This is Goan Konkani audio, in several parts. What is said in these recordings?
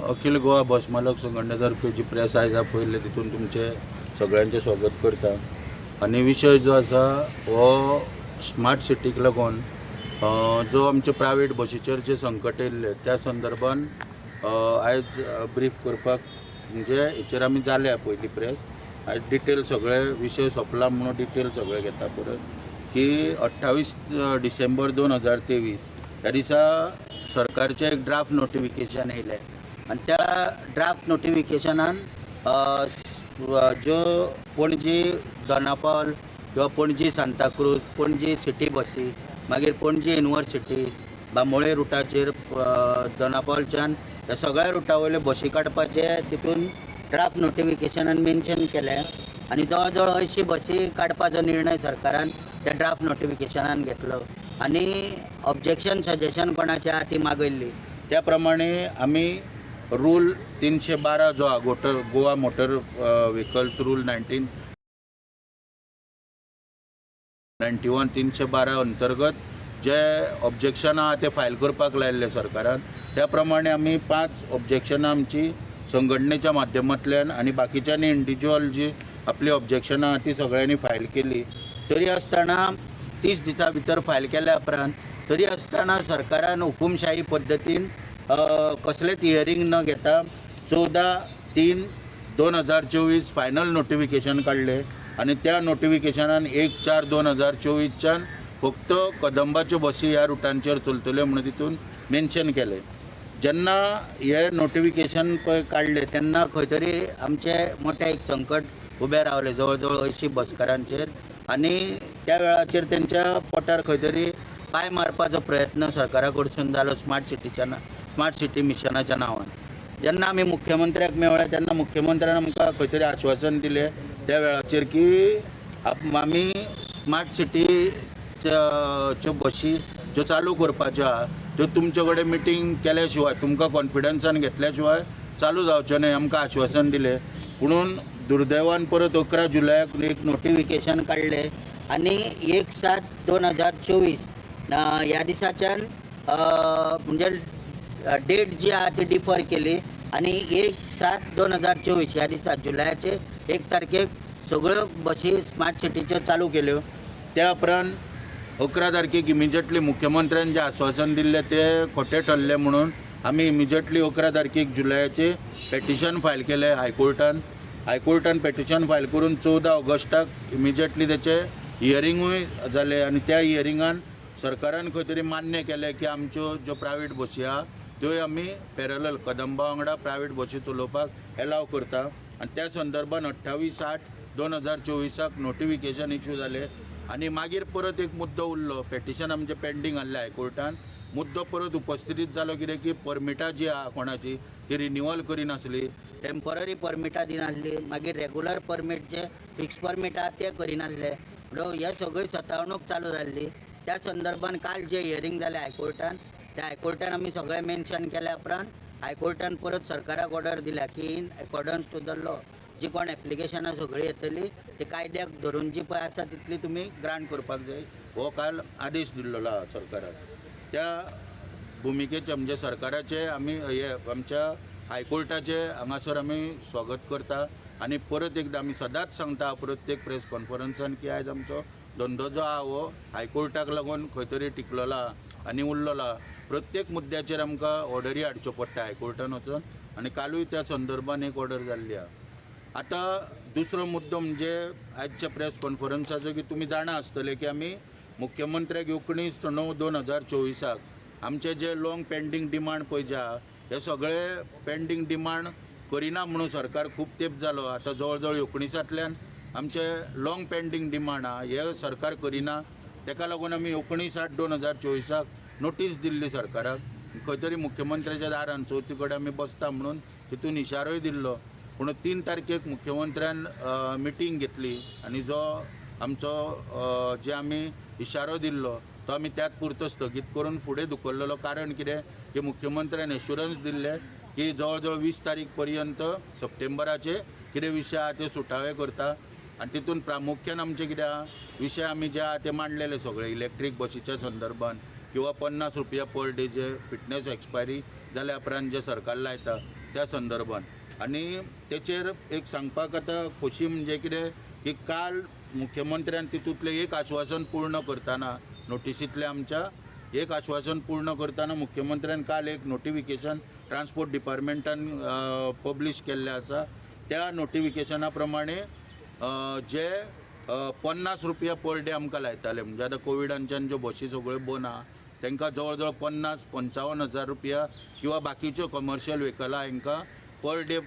अखिल गोवा बस मालक संघटनेतर्फे जी प्रेस आयज आपयल्ले तितून तुमचे सगळ्यांचे स्वागत करता. आनी विशय जो आसा हो स्मार्ट सिटीक लागून जो आमचे प्रायवेट बशीचेर जे संकट येयल्ले त्या संदर्भान आयज ब्रीफ करपाक म्हणजे हेचेर आमी जाल्या पयली प्रेस. आयज डिटेल सगळे विशय सोंपला म्हणून डिटेल सगळे घेता परत की 28 डिसेंबर 2023 त्या दिसा सरकारचें एक ड्राफ्ट नोटिफिकेशन येयलें आनी त्या ड्राफ्ट नोटिफिकेशनान ज्यो पणजी दोनापावल किंवा पणजी सांताक्रूज, पणजी सिटी बसी, मागीर पणजी युनिवर्सिटी, बांबोळे रुटाचेर दोनापावलच्यान ह्या सगळ्या रुटा वयल्यो बशी काडपाचे तितून ड्राफ्ट नोटिफिकेशनान मेन्शन केलें आनी जवळ जवळ 80 बसी काडपाचो निर्णय सरकारान त्या ड्राफ्ट नोटिफिकेशनान घेतलो आनी ऑब्जेक्शन सजेशन कोणाचें आहा ती मागयल्ली. त्या प्रमाणे आमी रूल 312 जो आहा गोवा मोटर व्हेकल्स रूल 1991 312 अंतर्गत जे ऑब्जेक्शन आहा ते फायल करपाक लायल्ले सरकारान. त्या प्रमाणे आमी 5 ऑब्जेक्शनां आमची संघटनेच्या माध्यमांतल्यान आनी बाकीच्यांनी इंडिविज्युअल जी आपली ऑब्जेक्शनां आहा ती सगळ्यांनी फायल केली. तरी आसतना 30 दिसां भितर फायल केल्या उपरांत तरी आसतना सरकारान हुकुमशाही पद्दतीन कसलेंच हियरींग न घेता 14/3/2024 फायनल नोटिफिकेशन काडलें आनी त्या नोटिफिकेशनान 1/4/2024च्यान फक्त कदंबाच्यो बसी ह्या रुटांचेर चलतल्यो म्हणून तितून मेन्शन केलें. जेन्ना हे नोटिफिकेशन पळय काडलें तेन्ना खंय तरी आमचें मोठें एक संकट उबें रावलें जवळ जवळ 80 बसकारांचेर आनी त्या वेळाचेर तेंच्या पोटार खंय तरी पांय मारपाचो प्रयत्न सरकारा कडसून जालो स्मार्ट सिटी मिशनाच्या नांवान. जेन्ना आमी मुख्यमंत्र्याक मेळ्ळे तेन्ना मुख्यमंत्र्यान आमकां खंय तरी आश्वासन दिलें त्या वेळाचेर की आमी स्मार्ट सिटीच्यो बशी ज्यो चालू करपाच्यो आहा त्यो तुमचे कडेन मिटींग केल्या शिवाय, तुमकां कॉन्फिडन्सान घेतल्या शिवाय चालू जावच्यो न्हय आमकां आश्वासन दिलें. पुणून दुर्दैवान परत 11 जुलयाक एक नोटिफिकेशन काडलें आनी 1/7/2024 ह्या दिसाच्यान म्हणजे डेट जी आहा ती डिफर केली आनी 1/7/2024 ह्या दिसा जुलयाचे 1 तारखेक सगळ्यो बसी स्मार्ट सिटीच्यो चालू केल्यो. त्या उपरांत 11 तारखेक इमिजिएटली मुख्यमंत्र्यान जें आश्वासन दिल्लें तें खोटें ठरलें म्हणून आमी इमिजिएटली 11 तारखेक जुलयाचे पेटिशन फायल केलें हायकोर्टान. हायकोर्टान पेटिशन फायल करून 14 ऑगस्टाक इमिजिएटली तेचें हियरिंगूय जालें आनी त्या हियरिंगान सरकारान खंय तरी मान्य केलें की आमच्यो ज्यो प्रायवेट बसी आहा त्योय आमी पॅरलल कदंबा वांगडा प्रायवेट बसी चलोवपाक एलाव करता आनी त्या संदर्भान 28/8/2024 नोटिफिकेशन इशू जालें. आनी मागीर परत एक मुद्दो उरलो, पेटिशन आमचें पेंडींग आहलें हायकोर्टान. मुद्दो परत उपस्थितीत जालो कितें की परमिटां जी आहा कोणाची ती रिन्युअल करिनासली, टेंपररी परमिटां दिनासली, मागीर रेगुलर परमीट जे फिक्स परमीट आहा ते करिनासले. म्हणून हे सगळी सतावणूक चालू जाल्ली. त्या संदर्भान काल जे हियरींग जालें हायकोर्टान त्या हायकोर्टान आमी सगळें मेन्शन केल्या उपरांत हायकोर्टान परत सरकाराक ऑर्डर दिल्या की in accordance to the law जी कोण एप्लिकेशनां सगळीं येतली ती कायद्याक धरून जी पळय आसा तितली तुमी ग्रांट करपाक जाय हो काल आदेश दिल्लो आहा सरकाराक. त्या भुमिकेचे म्हणजे सरकाराचे आमी हे आमच्या हायकोर्टाचे हांगासर आमी स्वागत करता आनी परत एकदां आमी सदांच सांगता प्रत्येक प्रेस कॉन्फरन्सान की आयज आमचो धंदो जो आहा हो हायकोर्टाक लागून खंय तरी टिकलेलो आहा आनी उरलेलो आहा. प्रत्येक मुद्द्याचेर आमकां ऑर्डरी हाडच्यो पडटा हायकोर्टान वचून आनी कालूय त्या संदर्भान एक ऑर्डर जाल्ली आहा. आतां दुसरो मुद्दो म्हणजे आयच्या प्रेस कॉन्फरन्साचो की तुमी जाणा आसतले की आमी मुख्यमंत्र्याक 19/9/2024 आमचे जे लॉंग पेंडींग डिमांड पळय जे आहा हे सगळे पेंडींग डिमांड करिना म्हणून सरकार खूब तेंप जालो. आतां जवळ जवळ 19 आमचे लॉंग पेंडींग डिमांड आहा हे सरकार करिना, तेका लागून आमी 19/8/2024 नोटीस दिल्ली सरकाराक. खंय तरी मुख्यमंत्र्याच्या दारान चवथी कडेन आमी बसता म्हणून तितून इशारोय दिल्लो. पूण 3 तारखेक मुख्यमंत्र्यान मिटींग घेतली आनी जो आमचो जे आमी इशारो दिल्लो तो आमी त्याच पुरतो स्थगीत करून फुडें धुकल्लेलो. कारण कितें की मुख्यमंत्र्यान एश्युरन्स दिल्लें की जवळ जवळ 20 तारीख पर्यंत सप्टेंबराचे कितें विशय आहा ते सुटावे करता आनी तितून प्रामुख्यान आमचे कितें आहा विशय आमी जे आहा ते मांडलेले सगळे इलेक्ट्रीक बसीच्या संदर्भान किंवा 50 रुपया पर डे जे फिटनेस एक्सपायरी जाल्या उपरांत जे सरकार लायता त्या संदर्भान. आनी तेचेर एक सांगपाक आतां खोशी म्हणजे कितें की काल मुख्यमंत्र्यान तितूंतलें एक आश्वासन पूर्ण करतना नोटिसींतलें आमच्या एक आश्वासन पूर्ण करतना मुख्यमंत्र्यान काल एक नोटिफिकेशन ट्रान्सपोर्ट डिपार्टमेंटान पब्लिश केल्लें आसा. त्या नोटिफिकेशना प्रमाणे जे 50 रुपया पर डे आमकां लायताले, म्हणजे आतां कोविडांच्यान ज्यो बशी सगळ्यो बंद आहा तांकां जवळ जवळ 50-55 हजार रुपया किंवा बाकीच्यो कमर्शियल व्हेकलां हांकां पर डे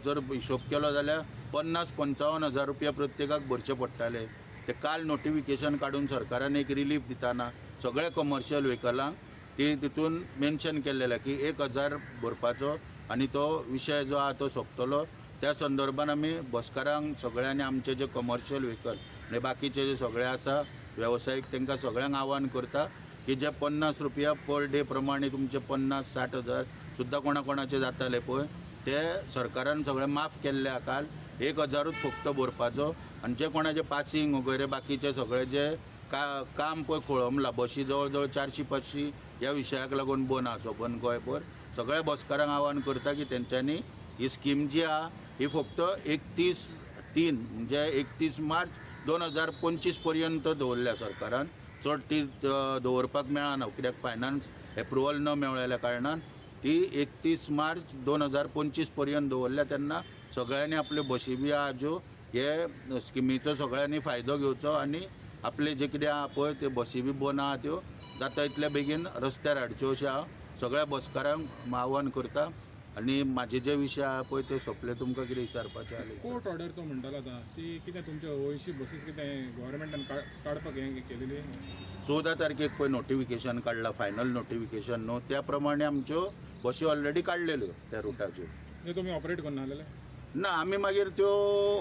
जर हिशोब केलो जाल्यार 50-55 हजार रुपया प्रत्येकाक भरचे पडटाले. ते काल नोटिफिकेशन काडून सरकारान एक रिलीफ दितना सगळ्या कमर्शियल व्हेकलांक ती तितून मेन्शन केल्लें की 1000 भरपाचो आनी तो विशय जो आहा तो सोंपतलो. त्या संदर्भान आमी बसकारांक सगळ्यांनी आमचे जे कमर्शियल व्हेकल आनी बाकीचे जे सगळे आसा वेवसायीक तांकां सगळ्यांक आव्हान करता की जे 50 रुपया पर डे प्रमाणे तुमचे 50-60 हजार सुद्दां कोणा कोणाचे जाताले पळय ते सरकारान सगळें माफ केल्ले आहा. काल 1000ूच फक्त भरपाचो आनी जे कोणाचे पासिंग वगैरे बाकीचे सगळे जे काम पळय खोळंबला बशी जवळ जवळ 400-500 ह्या विशयाक लागून बंद आसा सोबन गोंयभर. सगळ्या बसकारांक आव्हान करता की तेंच्यांनी ही स्कीम जी आहा ही फक्त 31/3 म्हणजे 31 मार्च 2025 पर्यंत दवरल्या सरकारान. चड ती दवरपाक मेळना कित्याक फायनान्स एप्रुवल न मेळ्ळ्या कारणान ती 31 मार्च 2025 पर्यंत दवरल्या. तेन्ना सगळ्यांनी आपल्यो बशी बी आहा ज्यो हे स्किमीचो सगळ्यांनी फायदो घेवचो आनी आपले जे कितें आहा पळय त्यो बशी बी बंद आहा त्यो जाता इतल्या बेगीन रस्त्यार हाडच्यो अशें हांव सगळ्या बसकारांक आव्हान करता. आनी म्हाजे जे विशय आहा पळय ते सोंपले. तुमकां कितें विचारपाचें आसलें? कोर्ट ऑर्डर तो म्हणटालो आतां ती कितें तुमच्या ओयशी बसीस कितें गव्हर्मेंटान काडपाक हें केलेली? 14 तारखेक पळय नोटिफिकेशन काडलां, फायनल नोटिफिकेशन न्हू, त्या प्रमाणे आमच्यो बशी ऑलरेडी काडलेल्यो त्या रुटाच्यो. तुमी ऑपरेट करून आसलेले? ना, आमी मागीर त्यो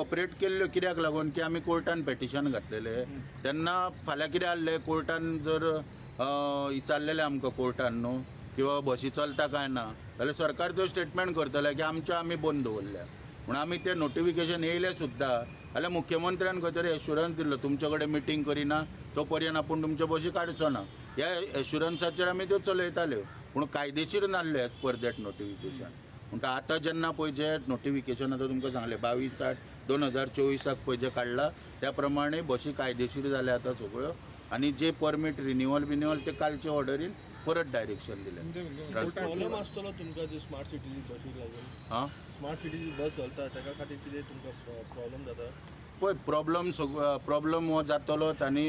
ऑपरेट केल्ल्यो कित्याक लागून की आमी कोर्टान पेटिशन घातलेलें. तेन्ना फाल्यां कितें आहलें कोर्टान जर विचारलेलें आमकां कोर्टान न्हू किंवा बशी चलता काय ना जाल्यार सरकार त्यो स्टेटमेंट करतलें की आमच्यो आमी बंद दवरल्या. म्हूण आमी तें नोटिफिकेशन येयलें सुद्दां जाल्यार मुख्यमंत्र्यान खंय तरी एश्युरन्स दिल्लो तुमचे कडेन मिटींग करिना तो पर्यंत आपूण तुमच्यो बशी काडचो ना. ह्या एश्युरन्साचेर आमी त्यो चलयताल्यो पूण कायदेशीर नासल्यो एज पर that notification. म्हणटा आतां जेन्ना पळय जें नोटिफिकेशन आतां तुमकां सांगलें 22/8/2024 पळय जें काडलां त्या प्रमाणे बशी कायदेशीर जाल्या आतां सगळ्यो आनी जे परमीट रिन्युअल बिन्युअल ते कालचे ऑर्डरीन परत डायरेक्शन दिलें. प्रॉब्लम आसतलो तुमकां जे स्मार्ट सिटीची बसीक लागून? हां, स्मार्ट सिटीची बस चलता ताका खातीर कितें तुमकां प्रॉब्लम जाता? पळय प्रॉब्लम प्रॉब्लम हो जातलोच आनी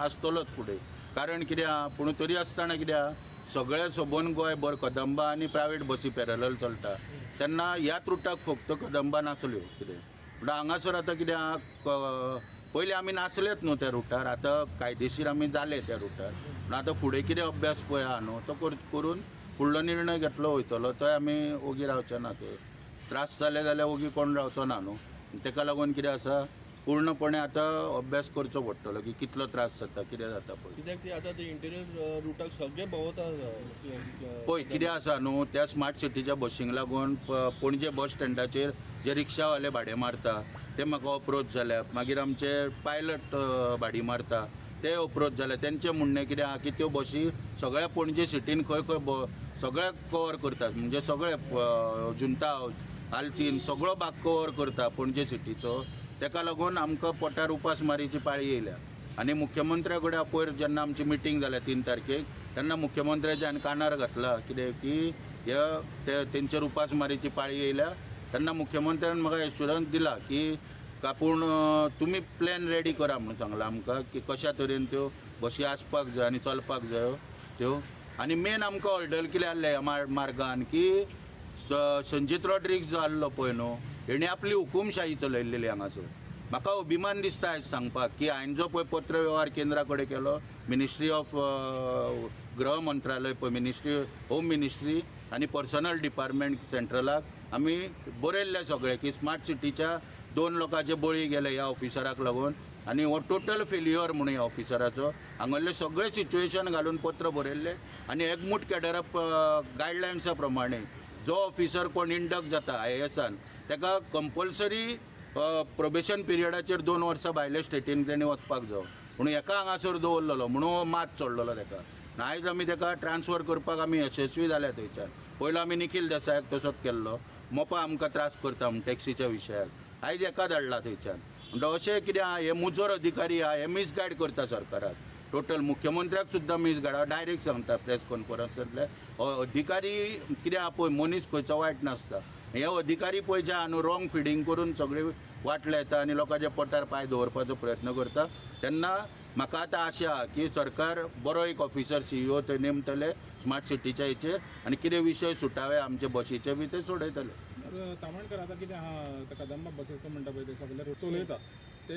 आसतलोच फुडें. कारण कितें आहा पूण तरी आसतना कितें आहा सगळें सोबोन गोंयभर कदंबा आनी प्रायवेट बसी पॅरलल चलता तेन्ना ह्याच रुटाक फक्त कदंबा नासल्यो कितें म्हणटा हांगासर आतां कितें आहा पयलीं आमी नासलेच न्हू त्या रुटार, आतां कायदेशीर आमी जाले त्या रुटार. पूण आतां फुडें कितें अभ्यास पळय आहा न्हू तो करून फुडलो निर्णय घेतलो वयतलो. थंय आमी ओगी रावचे ना, थंय त्रास जाले जाल्यार ओगी कोण रावचो ना न्हू. तेका लागून कितें आसा पूर्णपणे आतां अभ्यास करचो पडटलो की कितलो त्रास जाता कितें जाता पळय. कित्याक ती आतां ते इंटिरियर रुटाक सगळे भोंवता पळय कितें आसा न्हू त्या स्मार्ट सिटीच्या बशींक लागून पणजे बस स्टँडाचेर जे रिक्षावाले भाडें मारता ते म्हाका अप्रोच जाल्या, मागीर आमचे पायलट भाडी मारता ते अप्रोच जाले. तेंचें म्हणणें कितें आहा की त्यो बशी सगळ्या पणजे सिटीन खंय खंय सगळ्याक कवर करतात, म्हणजे सगळे जुंता हावज आल्तीन सगळो भाग कवर करता पणजे सिटीचो. तेका लागून आमकां पोटार उपास मारीची पाळी येयल्या. आनी मुख्यमंत्र्या कडेन पयर जेन्ना आमची मिटींग जाल्या 3 तारखेक तेन्ना मुख्यमंत्र्याच्या हांवें कानार घातला कितें की हे ते तेंचेर उपास मारीची पाळी येयल्या. तेन्ना मुख्यमंत्र्यान म्हाका एश्युरन्स दिला की आपूण तुमी प्लॅन रेडी करा म्हणून सांगलां आमकां की कशा तरेन त्यो बशी आसपाक जाय आनी चलपाक जायो त्यो. आनी मेन आमकां हर्डल कितें आहलें ह्या मार्गान की संजीत रॉड्रिग्स जो आहलो पळय न्हू हेणी आपली हुकुमशाही चलयल्ली हांगासर. म्हाका अभिमान दिसता आयज सांगपाक की हांवें जो पळय पत्र वेव्हार केंद्रा कडेन केलो मिनिस्ट्री ऑफ गृह मंत्रालय पळय मिनिस्ट्री होम मिनिस्ट्री आनी पर्सनल डिपार्टमेंट सेंट्रलाक आमी बरयल्लें सगळें की स्मार्ट सिटीच्या 2 लोकांचे बळी गेले ह्या ऑफिसराक लागून आनी हो टोटल फेल्युअर म्हणून ह्या ऑफिसराचो हांगासरलें सगळें सिच्युएशन घालून पत्र बरयल्लें. आनी एकमूट कॅडरा गायडलायन्सा प्रमाणे जो ऑफिसर कोण इंडक्ट जाता आयएएसान ताका कंपल्सरी प्रोबेशन पिरियडाचेर 2 वर्सां भायले स्टेटीन तेणी वचपाक जावो म्हणून हेका हांगासर दवरलेलो म्हणून हो मात चडलेलो ताका. आयज आमी ताका ट्रान्सफर करपाक आमी यशस्वी जाल्या थंयच्यान. पयलो आमी निखील देसायाक तसोच केल्लो, मोपा आमकां त्रास करता म्हूण टॅक्सीच्या विशयाक, आयज एका धाडला थंयच्यान. म्हणटा अशें कितें आहा, हे मुजोर अधिकारी आहा, हे मिसगायड करता सरकाराक. टोटल मुख्यमंत्र्याक सुद्दां मिसगायड, हांव डायरेक्ट सांगता प्रेस कॉन्फरन्सांतले अधिकारी कितें आहा पळय, मनीस खंयचो वायट नासता. हे अधिकारी पळय जे आहा न्हू रॉंग फिडींग करून सगळे वाटले येता आनी लोकांच्या पोटार पांय दवरपाचो प्रयत्न करता. तेन्ना म्हाका आतां आशा आहा की सरकार बरो एक ऑफिसर CEO थंय नेमतले स्मार्ट सिटीच्या हेचेर आनी कितें विशय सुटावे आमचे बशीचे बी ते सोडयतले. तामणकर आतां कितें आहा, कदंबा बसीस तूं म्हणटा पळय ते सगळे चलयता ते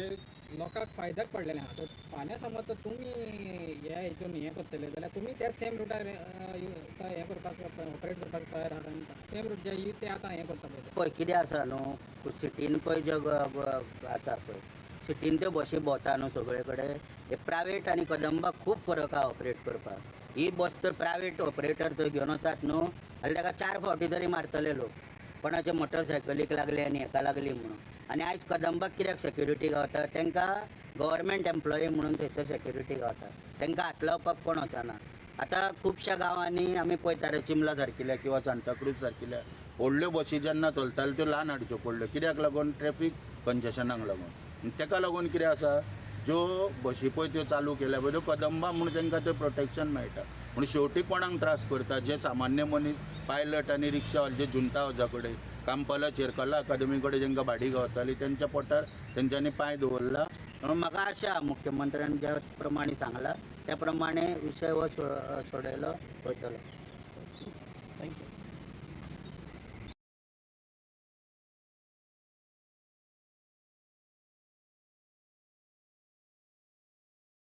लोकांक फायद्याक पडलेलें आहा. तर फाल्यां समज तर तुमी हे हितून हें करतले जाल्यार तुमी त्या सेम रुटार हें करपाक ऑपरेट करपाक तयार आहात आनी सेम रूट जे ते आतां हें करता पळय. पळय कितें आसा न्हू सिटीन पळय जे आसा पळय सिटीन त्यो बशी भोंवता न्हू सगळे कडेन, हे प्रायवेट आनी कदंबा खूब फरक आहा ऑपरेट करपाक. ही बस तर प्रायवेट ऑपरेटर थंय घेवन वचात न्हू जाल्यार ताका 4 फावटी तरी मारतले लोक, कोणाच्या मोटरसायकलीक लागले आनी हेका लागली म्हणून. आनी आयज कदंबाक कित्याक सेक्युरिटी गावता, तांकां गव्हर्मेंट एम्प्लॉई म्हणून थंयसर सेक्युरिटी गावता, तांकां हात लावपाक कोण वचना. आतां खुबश्या गांवांनी आमी पळयता रे, चिमला सारकिल्या किंवा सांताक्रूज सारकिल्या व्हडल्यो बसी जेन्ना चलताल्यो त्यो ल्हान हाडच्यो पडल्यो, कित्याक लागून ट्रॅफीक कंजेशनाक लागून. ताका लागून कितें आसा, ज्यो बशी पळय त्यो चालू केल्या पळय त्यो कदंबा म्हूण तांकां तें प्रोटेक्शन मेळटा. पूण शेवटी कोणाक त्रास करता, जे सामान्य मनीस पायलट आनी रिक्षा जे जुंता हावजा कडेन, कांपाला चेरकला अकादमी कडेन जेंकां भाडी गावताली तेंच्या पोटार तेंच्यांनी पांय दवरला. म्हणून म्हाका आशा मुख्यमंत्र्यान ज्या प्रमाणे सांगला त्या प्रमाणे विशय हो सोडयलो वयतलो. Thank you.